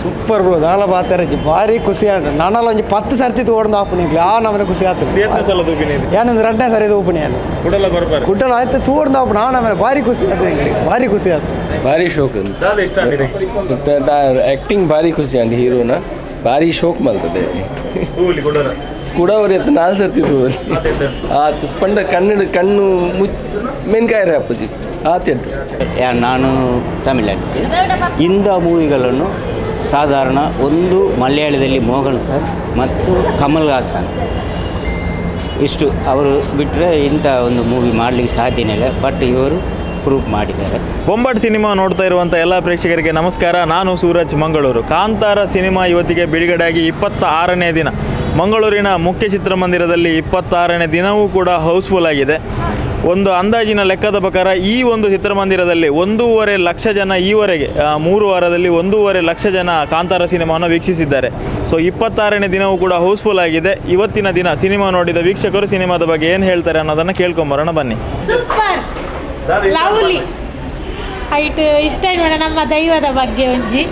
Super bro ದಾಲ ಪಾತೆರಜ್ಜಿ ಭಾರಿ ಖುಷಿ ಆಂಡ್. ನನಲ ಒಂಜಿ 10 ಸರ್ತಿ ತೋಡ್ದು ಆಪುನಿ ಆ ನಮನೆ ಖುಷಿ ಆತು. ಎತ್ನ ಸಲ ತೂಪಿನಿ? ಏನಂದ್ರೆ ರಡ್ಡನೇ ಸರಿ ತೂಪುನಿ ಏನು. ಕುಡಲ ಬರ್ಪಾರೆ? ಕುಡ್ಡಲ ಆಯ್ತು, ತೋಡ್ದು ಆಪುನ ಆ ನಮನೆ ಭಾರಿ ಖುಷಿ ಆತು ಎಂಕ್ಲೆಗ್, ಭಾರಿ ಖುಷಿ ಆತು. ಭಾರಿ ಶೋಕ್. ದಾದ ಇಷ್ಟ ಆಂಡ್? ಆ್ಯಕ್ಟಿಂಗ್ ಭಾರಿ ಖುಷಿ ಅಂಡ್ ಹೀರೋನ ಭಾರಿ ಶೋಕ್ ಮಲ್ತದೆ. ತೂಲಿ ಕುಡಲ? ಕೂಡ ಅವ್ರ ಎತ್ತ ನಾಲ್ ಸರ್ತಿ ತೂವಲಿ. ಆತು ಪಂಡ ಕಣ್ಣು ಕಣ್ಣು ಮುಚ್ ಮೆನ್ಕಾಯರೆ ಅಪ್ಪಜಿ ಆತೆಡ್ಡು. ನಾನು ತಮಿಳನ್ಸಿ ಇಂಥ ಮೂವಿಗಳನ್ನು ಸಾಧಾರಣ ಒಂದು ಮಲಯಾಳದಲ್ಲಿ ಮೋಹನ್ ಸರ್ ಮತ್ತು ಕಮಲ್ ಹಾಸನ್ ಇಷ್ಟು ಅವರು ಬಿಟ್ಟರೆ ಇಂಥ ಒಂದು ಮೂವಿ ಮಾಡಲಿಕ್ಕೆ ಸಾಧ್ಯನೇ ಇಲ್ಲ. ಬಟ್ ಇವರು ಪ್ರೂವ್ ಮಾಡಿದ್ದಾರೆ. ಬೊಂಬಾಟ್ ಸಿನಿಮಾ ನೋಡ್ತಾ ಇರುವಂಥ ಎಲ್ಲ ಪ್ರೇಕ್ಷಕರಿಗೆ ನಮಸ್ಕಾರ. ನಾನು ಸೂರಜ್, ಮಂಗಳೂರು. ಕಾಂತಾರ ಸಿನಿಮಾ ಇವತ್ತಿಗೆ ಬಿಡುಗಡೆಯಾಗಿ 26ನೇ ದಿನ. ಮಂಗಳೂರಿನ ಮುಖ್ಯ ಚಿತ್ರಮಂದಿರದಲ್ಲಿ 26ನೇ ದಿನವೂ ಕೂಡ ಹೌಸ್ಫುಲ್ ಆಗಿದೆ. ಒಂದು ಅಂದಾಜಿನ ಲೆಕ್ಕದ ಪ್ರಕಾರ ಈ ಒಂದು ಚಿತ್ರಮಂದಿರದಲ್ಲಿ 1.5 ಲಕ್ಷ ಜನ ಈವರೆಗೆ 3 ವಾರದಲ್ಲಿ 1.5 ಲಕ್ಷ ಜನ ಕಾಂತಾರ ಸಿನಿಮಾವನ್ನು ವೀಕ್ಷಿಸಿದ್ದಾರೆ. ಸೊ 26ನೇ ದಿನವೂ ಕೂಡ ಹೌಸ್ಫುಲ್ ಆಗಿದೆ. ಇವತ್ತಿನ ದಿನ ಸಿನಿಮಾ ನೋಡಿದ ವೀಕ್ಷಕರು ಸಿನಿಮಾದ ಬಗ್ಗೆ ಏನು ಹೇಳ್ತಾರೆ ಅನ್ನೋದನ್ನು ಕೇಳ್ಕೊಂಬರೋಣ ಬನ್ನಿ. Super, lovely. ಐಟ್ ಇಷ್ಟ ಮೇಡ ನಮ್ಮ ದೈವದ ಬಗ್ಗೆ ಒಂಜಿ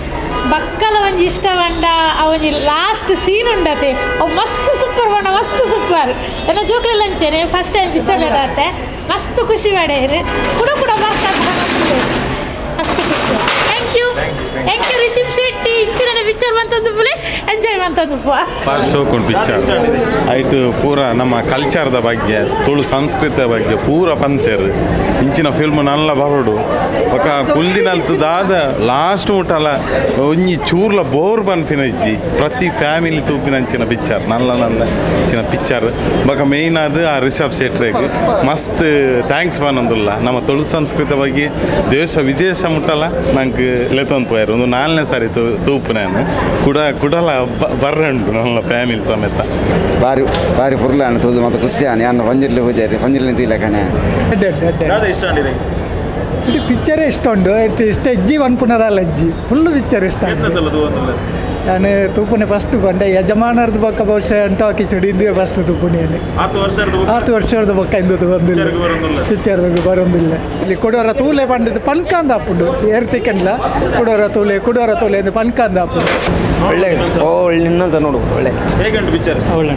ಬಕ್ಕಲ ಒಂಜಿ ಇಷ್ಟ ಬಂಡ. ಆ ಒಂಜಿ ಲಾಸ್ಟ್ ಸೀನ್ ಉಂಡತೆ, ಅವು ಮಸ್ತ್ ಸೂಪರ್ ಬಂಡ, ಮಸ್ತ್ ಸೂಪರ್. ನನ್ನ ಜೋಕ್ಲೆಲ್ಲ ಅಂಚೆನೆ ಫಸ್ಟ್ ಟೈಮ್ ಪಿಕ್ಚರ್ ಆತೆ, ಮಸ್ತ್ ಖುಷಿ ಪಡೆಯರು. ಕೂಡ ಕೂಡ ಬರ್ತಾರೆ, ಮಸ್ತ್ ಖುಷಿ. Thank you, thank you Rishab Shetty. ಇಂಚಿನ ಪಿಕ್ಚರ್ ಬಂತಂದು ಪುಲೆ ಎಂಜಾಯ್ ಬಂತಂದು. ಶೋಕ್ ಪಿಕ್ಚರ್ ಆಯ್ತು. ಪೂರ ನಮ್ಮ ಕಲ್ಚರ್ದ ಬಗ್ಗೆ, ತುಳು ಸಂಸ್ಕೃತಿಯ ಬಗ್ಗೆ ಪೂರ ಪಂತೇರು. ಇಂಚಿನ ಫಿಲ್ಮ್ ನಲ್ಲ ಬರೋಡು. ఒక ಕುಲ್ದಿನಂತ ದಾದ ಲಾಸ್ಟ್ ಮುಟ್ಟಲ ಒಂಜಿ ಚೂರ್ಲ ಬೋರ್ ಪನ್ಪಿನ ಇಜ್ಜಿ. ಪ್ರತಿ ಫ್ಯಾಮಿಲಿ ತೂಪಿನ ಅಂಚಿನ ಪಿಕ್ಚರ್, ನಲ್ಲ ನಲ್ಲ ಅಂಚಿನ ಪಿಕ್ಚರ್. ಬೊಕ ಮೇಯ್ನ್ ಅದು ಆ ರಿಷಬ್ ಶೆಟ್ರೆಗ್ ಮಸ್ತ್ thanks ಪನೊಂದುಲ್ಲ. ನಮ್ಮ ತುಳು ಸಂಸ್ಕೃತಿ ಬಗ್ಗೆ ದೇಶ ವಿದೇಶ ಮುಟ್ಟಲ ನಂಗೆ ಲೆತ್ತೊಂದು ಪೋಯರು. ಒಂದು ನಾಲ್ನೇ ಸಾರಿ ತೂಪು ನಾನು. ಕುಡ ಕುಡಲ ಬರ್ರಂಡು ನನ್ನ ಫ್ಯಾಮಿಲಿ ಸಮೇತ. ಬಾರಿ ಬಾರಿ ಪುರ್ಲಾಣ ತೂದು ಮತ್ತು ಖುಷಿಯಾನ. ಯಾನ್ ಪಂಜಿರ್ಲಿ ಪೂಜಾರಿ, ಪಂಜಿರ್ಲಿ ತೂಯಿಲಕಣೆ. ದಾದ ಇಷ್ಟ ಆಂಡ್? ಇಡೀ ಪಿಕ್ಚರೇ ಇಷ್ಟ ಉಂಡು. ಇಷ್ಟ ಇಜ್ಜಿ ಪನ್ಪುನದಲ್ಲ ಇಜ್ಜಿ, ಫುಲ್ ಪಿಕ್ಚರ್ ಇಷ್ಟ. ಎತ್ನ ಸಲ ತೂವೊಂದುಲ್ಲ? ನಾನು ತೂಪುನೆ ಫಸ್ಟ್ ಪಂಡ ಯಜಮಾನರ್ದು ಬೊಕ್ಕ ಬಹುಶಃ ಟಾಕೀಸ್ ಇಂದುವೆ ಫಸ್ಟ್ ತೂಪುನೇನು. ಆತು ವರ್ಷದ ಆತು ವರ್ಷದ ಬೊಕ್ಕ ಇಂದು ಬಂದಿಲ್ಲ. ಪಿಕ್ಚರ್ಗ್ ಬರೋದಿಲ್ಲ. ಪಿಕ್ಚರ್ಗೆ ಬರೋದಿಲ್ಲ. ಇಲ್ಲಿ ಕೊಡೋರ ತೂಲೆ ಪಂಡದು ಪನ್ಕಂದ ಆಪುಂಡು. ಏರ್ತಿಕ್ಕನ್ಲ ಕೊಡೋರ ತೂಲೆ, ಕೊಡೋರ ತೂಲೆ ಎಂದು ಪನ್ಕಂದ ಆಪುಂಡು. ಒಳ್ಳೆ, ಒಳ್ಳೆ. ಇನ್ನೊಂದು ಸಲ ನೋಡುವ, ಒಳ್ಳೆ. ಹೇಗುಂಟು ಪಿಕ್ಚರ್? ಒಳ್ಳೆ.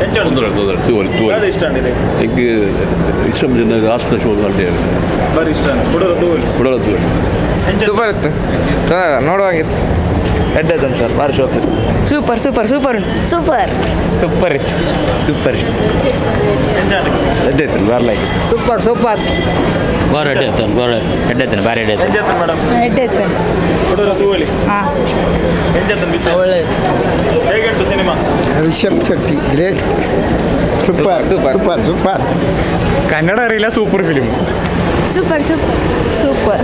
ಎಂಚ ಉಂಟು? ತೊಂದರೆ ತೊಂದರೆ ತೂವಲಿ. ದಾದ ತೂವಲಿ. ಇಷ್ಟ ಆಂಡ್? ಎಗ್ ಇಷ್ಟಂ ಜನ ಲಾಸ್ಟ್ ಶೋ ಅಡ್ಡೆ. ಬಾರಿ ಇಷ್ಟ ಆಂಡ್. ಕುಡಲ ತೂವಲಿ? ಕುಡಲ ತೂವಲಿ. ಎಂಚ? ಸೂಪರ್ ಇತ್ತು, ನೋಡುವಾಗಿತ್ತು. ಎಡ್ಡೆ ಸರ್, ಭಾರಿ ಶೋಕ್. ಸೂಪರ್ ಸೂಪರ್ ಸೂಪರ್ ಉಂಟು. ಸೂಪರ್. ಸೂಪರ್ ಇತ್ತು. ಸೂಪರ್. ಎಂಚ ಆಂಡ್? ಎಡ್ಡೆ ಇತ್ತು, ಬಾರ್ like. Super super. ಬಾರಿ ಅಡ್ಡೆ ಇತ್ತು, ಬಾರಿ ಅಡ್ಡೆ ಇತ್ತು, ಬಾರಿ ಅಡ್ಡೆ. ಎಂಚ ಇತ್ತು ಮೇಡಮ್? ಎಡ್ಡೆ ಇತ್ತು. ಕುಡಲ ತೂವಲಿ? ಹಾಂ. ಎಂಚ ಇತ್ತು picture? ಹೇಗುಂಟು cinema? Rishab Shetty great, super super super super. Kannada അറിയില്ല, super film. Super super super.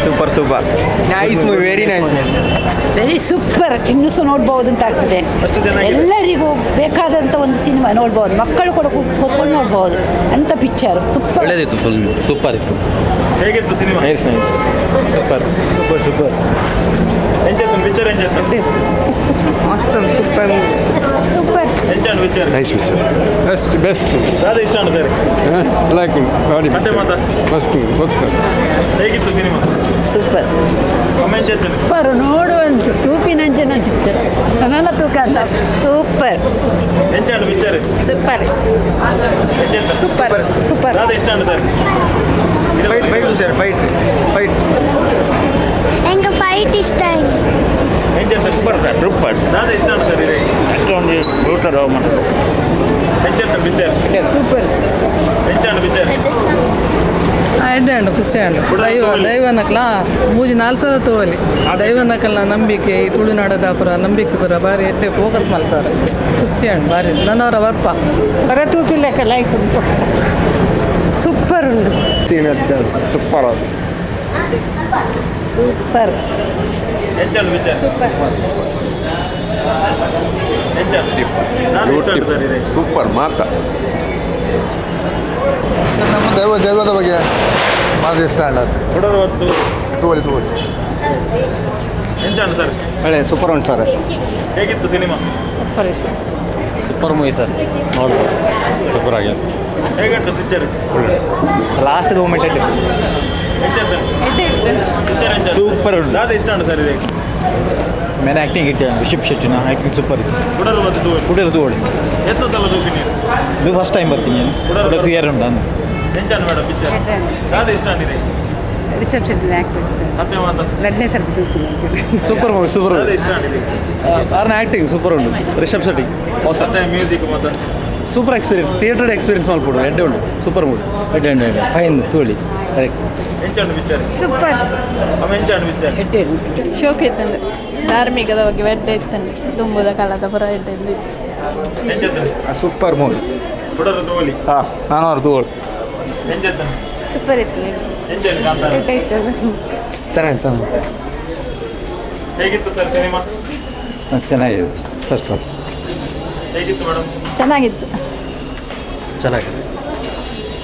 Super super, nice movie, very nice movie. Very super. ಇನ್ನೂ ಸಹ ನೋಡ್ಬೋದು ಅಂತ ಆಗ್ತದೆ. ಅಷ್ಟು ಚೆನ್ನಾಗಿದೆ. ಎಲ್ಲರಿಗೂ ಬೇಕಾದಂಥ ಒಂದು ಸಿನಿಮಾ ನೋಡ್ಬೋದು. ಮಕ್ಕಳು ಕೂಡ ಕೂತ್ಕೊಂಡು ನೋಡ್ಬೋದು ಅಂತ ಪಿಕ್ಚರ್, ಸೂಪರ್. ಒಳ್ಳೇದಿತ್ತು ಫಿಲ್ಮ್, ಸೂಪರ್ ಇತ್ತು. ಹೇಗಿತ್ತು cinema? Nice nice, super super super. ಎಂಚ ಇತ್ತು ಪಿಕ್ಚರ್? ಎಂಚ ಇತ್ತು? Awesome, super. Super. ಎಂಚ ಉಂಟು picture? Nice picture. Best best. ದಾದ ಇಷ್ಟ ಉಂಟು ಸರ್? ಲೈಕ್. ಮತ್ತೆ ಮಾತಾ ಫಸ್ಟ್ ಫಸ್ಟ್. ಹೇಗಿತ್ತು ಸಿನಿಮಾ? ಸೂಪರ್. ಒಮ್ಮೆ ಎಂಚ ಇತ್ತು? ಸೂಪರ್, ನೋಡುವಂತು ತೂಪಿನಂಚಿನ ಚಿತ್ರ, ನನ್ನ ತೂಕ ಅಂತ. ಸೂಪರ್. ಎಂಚ ಉಂಟು ಪಿಕ್ಚರ್? ಸೂಪರ್. ಎಂಚ ಇತ್ತು? Super super. ದಾದ ಇಷ್ಟ ಉಂಟು sir? Fight fight sir, fight fight. ಎಂಗೆ ಫೈಟ್ ಇಷ್ಟ ಆಯ್ತು. ಎಂಚ ಇತ್ತು? Super sir, super. ದಾದ ಇಷ್ಟ ಉಂಟು ಸರ್ ಇದೆ? ಎಂಚ ಇತ್ತು ಪಿಕ್ಚರ್? ಸೂಪರ್. ಎಂಚ ಉಂಟು ಪಿಕ್ಚರ್? ಎಡ್ಡೆ ಉಂಟು, ಖುಷಿ ಉಂಟು. ದೈವ ದೈವನಕ್ಲ ಮೂಜಿ ನಾಲ್ ಸಲ ತೋಲಿ. ದೈವನಕಲ್ನ ನಂಬಿಕೆ, ಈ ತುಳುನಾಡದ ಪುರ ನಂಬಿಕೆ ಪುರ ಬಾರಿ ಎಡ್ಡೆ ಫೋಕಸ್ ಮಾಡ್ತಾರೆ. ಖುಷಿ ಉಂಟು ಬಾರಿ. ನನ್ನವರ ವರ್ಪ. ಹೊರ ತೂಪಿಲೆಕ್ಕ ಲೈಕ್ ಉಂಟು. ಸೂಪರ್ ಉಂಟು. ಸೂಪರ್. ಸೂಪರ್. ಎಂಚ ಉಂಟು ಪಿಕ್ಚರ್? ಸೂಪರ್. ಎಂಚ ದಾದ ಇಷ್ಟ ಉಂಟು ಸರ್ ಇದೆ? ಸೂಪರ್ ಮಾತಾ. ನಮ್ಮ ದೈವ ದೈವದ ಬಗ್ಗೆ ಮಾತ್ರ ಇಷ್ಟ ಅದು. ಕುಡಲ ಹೊತ್ತು. ತೂವಲಿ ತೂವಲಿ. ಎಂಚ ಉಂಟು ಸರ್? ಒಳ್ಳೆ, ಸೂಪರ್ ಉಂಟು ಸರ್. ಹೇಗಿತ್ತು ಸಿನಿಮಾ? ಸೂಪರ್ ಇತ್ತು. ಸೂಪರ್ ಮೂವಿ ಸರ್, ನೋಡ್ಬೋದು. ಸೂಪರ್ ಆಗಿದೆ. ಹೇಗುಂಟು ಪಿಕ್ಚರ್? ಲಾಸ್ಟ್ ಮೂಮೆಂಟ್ ಅಲ್ಲಿ. ಎಂಚ ಇತ್ತು ಪಿಕ್ಚರ್? ಎಂಚ? ಸೂಪರ್ ಉಂಟು. ದಾದ ಇಷ್ಟ ಉಂಟು ಸರ್ ಇದೆ? ಮೇನ ಆ್ಯಕ್ಟಿಂಗ್ ಇಟ್ಟೆ ರಿಷಬ್ ಶೆಟ್ಟಿನ ಆ್ಯಕ್ಟಿಂಗ್ ಸೂಪರ್ ಇತ್ತು. ಕುಡರ್ ಬತ್ತು ತೂವೊಲಿ. ಕುಡರ್ ತೂವೊಳಿ. ಎತ್ತ ಸಲ ತೂಪಿನಿ? ಇದು ಫಸ್ಟ್ ಟೈಮ್ ಬರ್ತೀನಿ ನಾನು. ಕುಡರ್ ತೂಯರ್ ಉಂಟು ಅಂತ. ಎಂಚಾಂಡ್ ಮೇಡಮ್ ಪಿಕ್ಚರ್? ದಾದ ಇಷ್ಟ ಆಂಡ್? ರಿಷಬ್ ಶೆಟ್ಟಿ ಆ್ಯಕ್ಟ್. ಸತ್ಯ ಮಾತ. ರಡ್ನೇ ಸರ್ತಿ ತೂಪಿನಿ. Super movie, super. ದಾದ ಇಷ್ಟ ಆಂಡ್? ಆರ್ನ ಆ್ಯಕ್ಟಿಂಗ್ ಸೂಪರ್ ಉಂಟು, ರಿಷಬ್ ಶೆಟ್ಟಿ ಹೊಸ. ಸತ್ಯ ಮ್ಯೂಸಿಕ್ ಮಾತ. Super experience, theatre experience ಮಲ್ಪೊಡು, ಎಡ್ಡೆ ಉಂಟು, ಸೂಪರ್ ಮೂವಿ. ಎಡ್ಡೆ ಉಂಟು, ಫೈನ್, ತೋಳಿ ಕರೆಕ್ಟ್. ಎಂಚಾಂಡ್ ಪಿಕ್ಚರ್? ಸೂಪರ್. ಅಮ್ಮ, ಎಂಚಾಂಡ್ ಪಿಕ್ಚರ್? ಶೋಕ್ ಇತ್ತಂದು, ಧಾರ್ಮಿಕದ ಬಗ್ಗೆ ಎಡ್ಡೆ ಇತ್ತಂದು, ದುಂಬುದ ಕಾಲದ ಪುರ ಎಡ್ಡೆ. ಎಂಚತ್ತಂಡ್? Super movie. ಕುಡರ್ ತೂವೊಲಿ. ಹಾಂ, ನಾನು ಅವ್ರು ತೂವೊಳಿ. ಎಂಚತ್ತಂಡ್? ಸೂಪರ್ ಇತ್ತು. ಎಂಚಾಂಡ್ ಕಾಂತಾರ? ಎಡ್ಡೆ ಇತ್ತು. ಚೆನ್ನಾಗಿ ಚೆನ್ನಾಗಿ. ಹೇಗಿತ್ತು ಸರ್ ಸಿನಿಮಾ? ಚೆನ್ನಾಗಿದೆ, ಫಸ್ಟ್ ಕ್ಲಾಸ್. ಹೇಗಿತ್ತು ಮೇಡಮ್? ಚೆನ್ನಾಗಿತ್ತು. ಚೆನ್ನಾಗಿದೆ.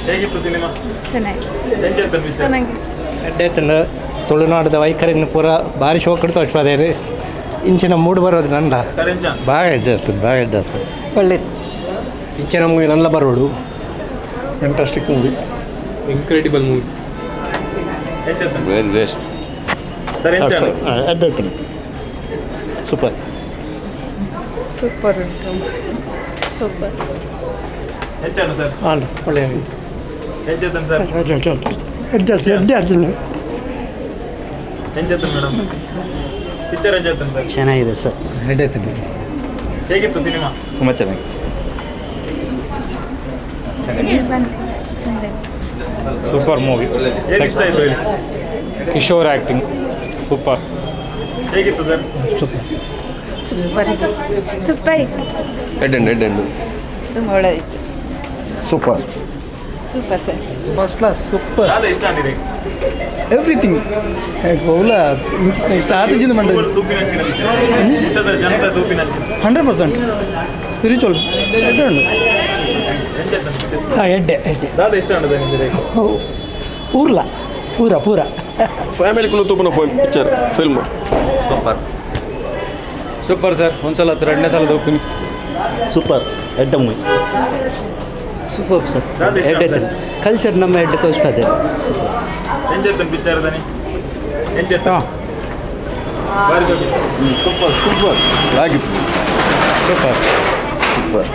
ಹೇಗಿತ್ತು ಸಿನಿಮಾ? ಚೆನ್ನಾಗಿ. ಎಂಚತ್ತಂಡ್ ಪಿಕ್ಚರ್? ಚೆನ್ನಾಗಿತ್ತು. ಎಡ್ಡೆ ಇತ್ತಂಡು. ತುಳುನಾಡದ ವೈಖರಿನ ಪೂರ ಭಾರಿ ಶೋಕಡ್ ತೋಚ್ಪದೇರಿ. ಇಂಚಿನ ಮೂಡ್ ಬರೋದು ನನ್ನ. ಸರ್, ಎಂಚಾಂಡ್? ಭಾಳ ಎಡ್ಡೆ ಇರ್ತದೆ, ಭಾಳ ಎಡ್ಡೆ ಇರ್ತದೆ. ಒಳ್ಳೆದು. ಇಂಚಿನ ಮೂವಿ ನನ್ನ ಬರೋಡು. Fantastic movie. Incredible movie. ಎಂಚತ್ತಂಡ್? Very best. Sir, ಎಂಚಾಂಡ್? ಎಡ್ಡೆ ಇತ್ತು, ಸೂಪರ್. ಸೂಪರ್ ಉಂಟು, ಸೂಪರ್. ಎಂಚಾಂಡ್ ಸರ್? ಹಾಂ, ಒಳ್ಳೆಯ. ಎಂಚತ್ತಂಡ್ ಸರ್? ಎಡ್ಡೆ ಎಡ್ಡೆ ಆಯ್ತು. ಎಂಚತ್ತಂಡ್ ಮೇಡಮ್ ಪಿಕ್ಚರ್? ಎಂಚತ್ತಂಡ್ ಸರ್? ಚೆನ್ನಾಗಿದೆ ಸರ್, ಎಡ್ಡೆ ಇತ್ತು. ಹೇಗಿತ್ತು ಸಿನಿಮಾ? ತುಂಬ ಚೆನ್ನಾಗಿತ್ತು. ಚಂದ ಇತ್ತು. Super movie. ಏನು ಇಷ್ಟ ಆಯ್ತು ಹೇಳಿ? Kishore acting super. ಹೇಗಿತ್ತು ಸರ್? ಸೂಪರ್ ಇತ್ತು, ಸೂಪರ್ ಇತ್ತು. ಎಡ್ಡೆ ಎಡ್ಡೆ. ತುಂಬ ಒಳ್ಳೆದಿತ್ತು. Super. Super sir. First class, super. ದಾದ ಇಷ್ಟ ಆಂಡ್? ಎವ್ರಿಥಿಂಗ್ ಓಲ ಇಂಚಿನ ಇಷ್ಟ ಆತು ಮಂಡ್ರಿ. ತೂಪಿನಂಚಿನ ಪಿಕ್ಚರ್ ಇಟ್ಟದ ಜನತಾ ತೂಪಿನಂಚಿನ. 100% ಸ್ಪಿರಿಚುವಲ್ ಎಡ್ಡೆ ಉಂಟು. ಎಂಚತ್ತಂಡ್? ಎಡ್ಡೆ ಎಡ್ಡೆ. ದಾದ ಇಷ್ಟ ಆಂಡ್ ನಿಮಗೆ? ಊರ್ಲ ಪೂರ ಪೂರ. ಫ್ಯಾಮಿಲಿ ಕುಲು ತೂಪನ picture, film. Super. Super sir, ಒಂದ್ಸಲ ಹತ್ರ ಎರಡನೇ ಸಲ ತೂಪಿನಿ. ಸೂಪರ್, ಎಡ್ಡೆ movie. Super sir. ದಾದ ಇಷ್ಟ? ಎಡ್ಡೆ ಇತ್ತು, ಕಲ್ಚರ್ ನಮ್ಮ ಎಡ್ಡೆ ತೋಚ್ಪದೆ. ಎಂಚತ್ತಂಡ್ ಪಿಕ್ಚರ್ ದನಿ? ಎಂಚತ್ತ? ಬಾರಿ ಶೋಕಿತ್ತು. ಸೂಪರ್, ಸೂಪರ್ ಆಗಿತ್ತು. ಸೂಪರ್. ಸೂಪರ್.